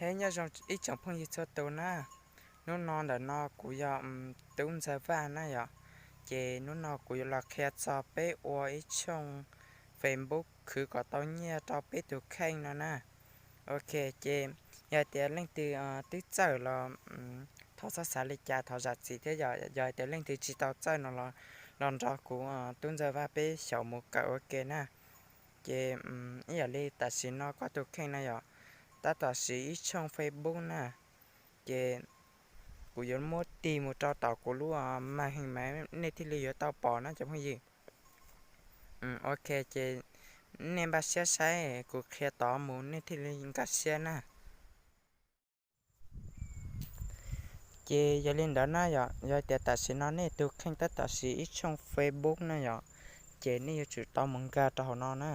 Nyob zoo ib tsoom phooj ywg txhua tus na. Hnub no ntawm no kuv yog Tub Ntxawg Vaj na yom. Ces hnub no kuv yuav los qhia txog peb ua ib tshooj Facebook khwv kom tau nyiaj rau peb tus kheej no na. Ok, ces yog tias leej twg twb txawj los thov txhob xav li cas, thov zam txim thiab yom. Yog hais tias leej twg tsis tau txawj no los, los nrog kuv Tub Ntxawg Vaj peb xyaum mus kawm ua ke na. Ces ib yam li tam sim no koj tus kheej na yom, tab tom siv ib tshooj Facebook na. Ces kuv yuav muab tig mus rau tom kuv lub màn hình mas nej thiaj li yuav tau pom na cov phooj ywg. Ok, ces nej npaj siab saib kuv qhia tod mus nej thiaj li nkag siab na. Ces yog li ntawd na yom, yog tias tam sim no nej tus kheej tab tom siv ib tshooj Facebook na yom, ces nej yuav tsum tau mus nkag rau hauv no na.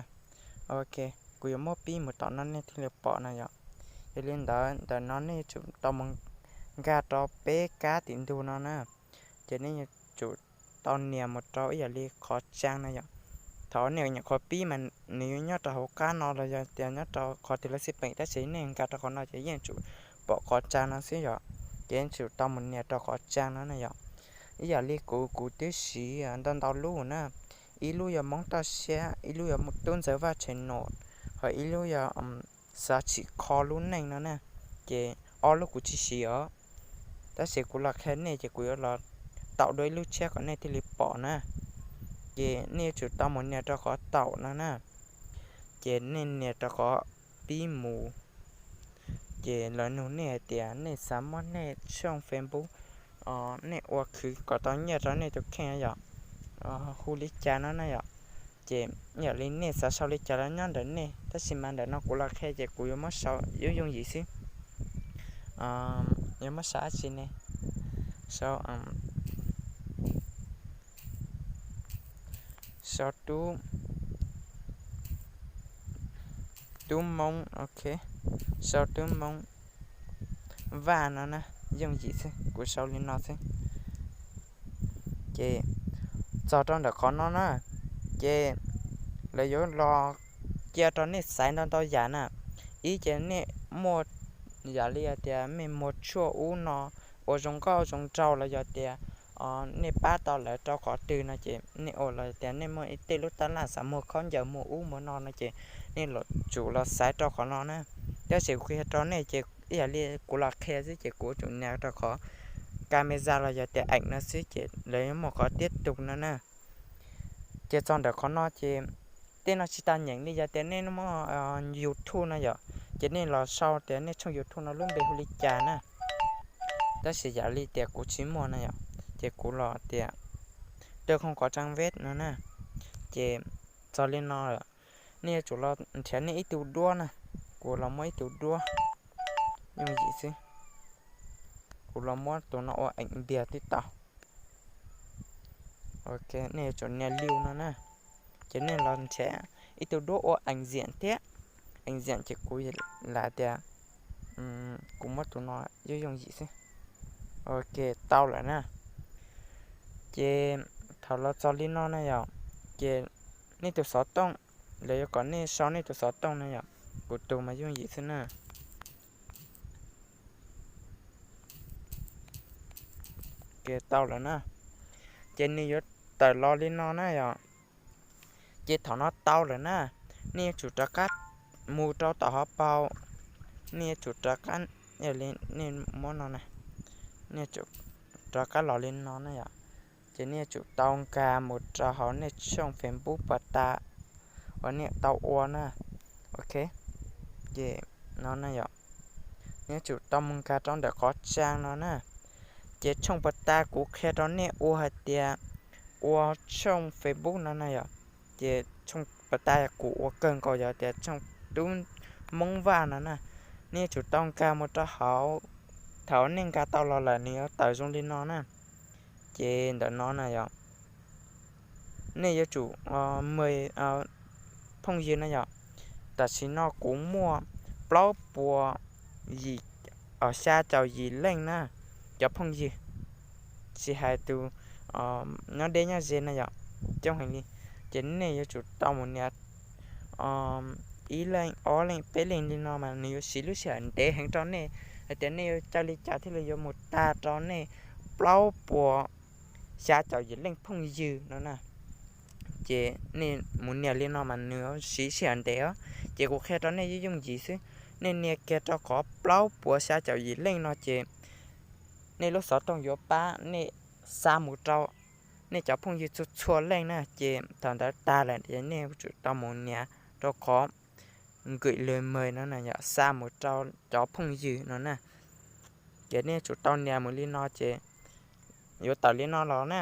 Ok, kuv yuav muab pib mus tom no nej thiaj li pom na yom. Yog li ntawd ntawm no nej yuav tsum tau mus nkag rau peb kab tim ntug no na. Ces nej yuav tsum tau nias mus rau ib yam li qhov trang na yom. Thaum nej nyuam qhuav pib mas nws yuav nyob rau hauv qab no los yog tias nyob rau qhov twg los xij peem, tab sis nej nkag rau qhov no ces yeej tsum pom qhov trang no xwb yom. Ces yeej tsum tau mus nias rau qhov trang no na yom. Ib yam li kuv, kuv twb siv ntau ntau lub na, ib lub yog Hmoob Toj Siab, ib lub yog Tub Ntxawg Vaj channel, ho ib lub yog Xav Tsim Kho Lub Neej no na. Ces ob lub kuv tsis siv os, tab sis kuv los qhia nej ces kuv yuav los taum dua ib lub tshiab kom nej thiaj li pom na. Ces nej yuav tsum tau mus nias rau qhov taum no na. Ces nej nias rau qhov pib mus. Ces lawv nug nej hais tias nej xav muab nej tshooj Facebook nej ua khwv kom tau nyiaj rau nej tus kheej yom, hu li cas no na yom. Ces yam li nej xav sau li cas los nyob ntawm nej, tab sis mas ntawm no kuv los qhia ces kuv yuav muab sau yooj yooj yim xwb. Yuav muab sau dab tsi ne? Sau, sau Tub, Tub Hmoob, ok, sau Tub Hmoob Vaj no na, yooj yim xwb, kuv sau li no xwb. Ces txog rau ntawm qhov no na, ces lawv yuav los cia rau nej xaiv ntau ntau yam na. Ib ces nej muaj yam li hais tias mej muag tshuaj ub no ua zoo nkauj zoo nraug los yog tias nej pab tau lawv rau qhov twg no ces nej ua, los tias nej muaj ib tej lub tab laj xav muag khaub ncaws muag ub muag no no ces nej yuav tsum los xaiv rau qhov no na. Tab sis kuv qhia rau nej ces ib yam li kuv los qhia xwb ces kuv yuav tsum nias rau qhov camera los yog tias eem no xwb ces lawv yuav muaj qhov tiếp tục no na. Ces txog ntawm qhov no ces tej no tsis tas nyeem li, yog tias nej muaj YouTube no yom, ces nej los sau tias nej tshooj YouTube no lub npe hu li cas na. Tab sis yam li tias kuv tsis muaj na yom, ces kuv los tias tôi không có trang web no na. Ces txog li no lawm, nej yuav tsum los nrhiav nej ib tug duab na. Kuv los muab ib tug duab yooj yim xwb. Kuv los muab tus no ua eem npias twb tau. Ok, nej yuav tsum nias lưu no na. Ces nej los nrhiav ib tug duab ua eem ziam thiab. Eem ziam ces kuv lam tias kuv muab tus no yooj yooj yim xwb. Ok, tau lawm na. Ces thaum los txog li no na yom, ces nej tus xov tooj, lawv yuav kom nej sau nej tus xov tooj na yom. Kuv tus mas yooj yim xwb na. Ces tau lawm na. Ces nws yuav tawm los li no na yom. Ces thaum no tau lawm na, nej yuav tsum rov qab mus rau tom hauv paus. Nej yuav tsum rov qab, nej muab no na, nej yuav tsum rov qab los li no na yom. Ces nej yuav tsum tau nkag mus rau hauv nej tshooj Facebook pas tas uas nej tau ua na. Ok, ces no na yom, nej yuav tsum tau mus nkag rau ntawm qhov trang no na. Ces tshooj pas tas kuv qhia rau nej ua hais tias ua tshooj Facebook no na yom. Ces tshooj pas tas kuv ua kawg nkaus yog tias tshooj Tub Hmoob Vaj no na. Nej yuav tsum tau nkag mus rau hauv. Thaum nej nkag tau los lawm nws yuav tawm zoo li no na. Ces ntawm no na yom, nej yuav tsum, phooj ywg na yom, tam sim no kuv muaj plaub puas yim, xya caum yim leej na, cov phooj ywg, tsis hais tus nyob deb nyob ze na yom, coob heev li. Ces nej yuav tsum tau mus nias ib leej ob leej peb leej li no mas nws yuav siv lub sij hawm ntev heev rau nej hais tias nej yuav coj li cas thiaj li yuav mus tag rau nej plaub puas xya caum yim leej phooj ywg no na. Ces nej mus nias li no mas nws siv sij hawm ntev os. Ces kuv qhia rau nej yooj yooj yim xwb. Nej nias kiag rau qhov plaub puas xya caum yim leej no ces nej lub xov tooj yuav pab nej xa mus rau nej cov phooj ywg txhua txhua leej na. Ces thaum ntawd tag lawm ces nej tsum tau mus nias rau qhov nkwm lwg mawg no na yom, xa mus rau cov phooj ywg no na. Ces nej tsum tau nias mus li no ces yuav tawm li no los na.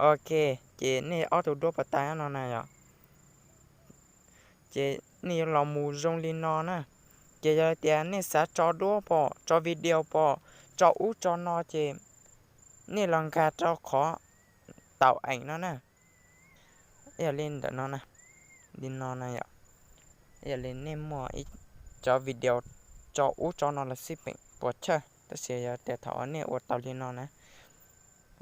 Ok, ces nej ob tug duab pov tais no na yom, ces nej yuav los mus zoo li no na. Ces yog tias nej xav tso duab pom, tso video pom, tso ub tso no ces nej los nkag rau qhov tau eem no na. Yog li ntawm no na, li no na yom, yog li nej muaj ib cov video tso ub tso no los xij peem puas chawj, tab sis yog tias thaum nej ua tau li no na,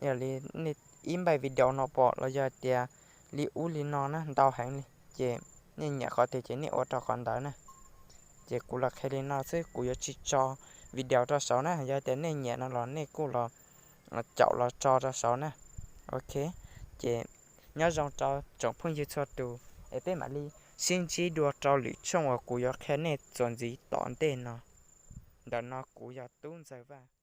yog li nej ib npaij video no pom los yog tias li ub li no na ntau heev li, ces nej nyiam qhov twg ces nej ua rau qhov ntawd na. Ces kuv los qhia li no xwb, kuv yuav tsis tso video rau saud na, yog tias nej nyiam no los nej kuj los caum los tso rau saud na. Ok, ces nyob zoo rau tsoom phooj ywg txhua tus, es peb mam li sib ntsib dua rau lwm tshooj uas kuv yuav qhia nej txuas ntxiv tom ntej no. Ntawm no kuv yog Tub Ntxawg Vaj.